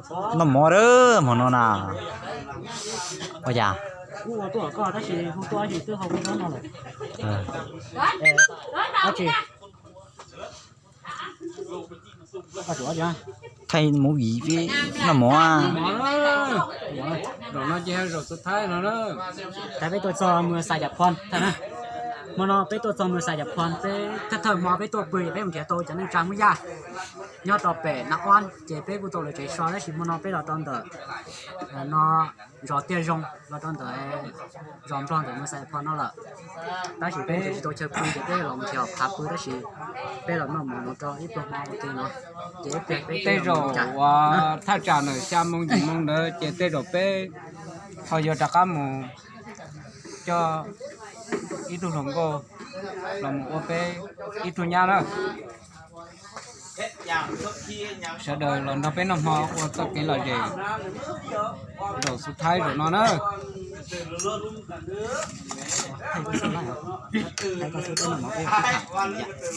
Noj mov lawm hmo no na. Ua cas? Thaij movie peb noj mov. Zaum no ces zaum xub thaib no na. Thaij peb tuaj txog mus xav yam phon thaij na. Hmo no peb tuaj txog mus xav yam phon, peb thawj thawj hmo peb tuaj pw peb mus nrhiav tau cov neej tsa Hmoob Yaj nyob rau pem Naj Ob ces peb kuj tau lawv tsev so tab sis hmo no peb los rau ntawm no zos Tiaj Zoo los rau ntawm zos Nplog ntawm mus xav yam phon no lawm. Tab sis peb tseem tsis tau chaw pw ces peb los mus nrhiav phav pw tab sis peb los noj mov no rau ib pluag hmo ua ke no ces ib pliag peb tej zaum uas thaj tsam ntawm xya moo yim moo ntawd ces tej zaum peb ho yuav rov qab mus coj ib tug hluas nkauj los mus ua peb ib tug nyab na. Sawv daws los nrog peb noj hmo ua txoj kev lom zem zaum xub thaib zaum no na.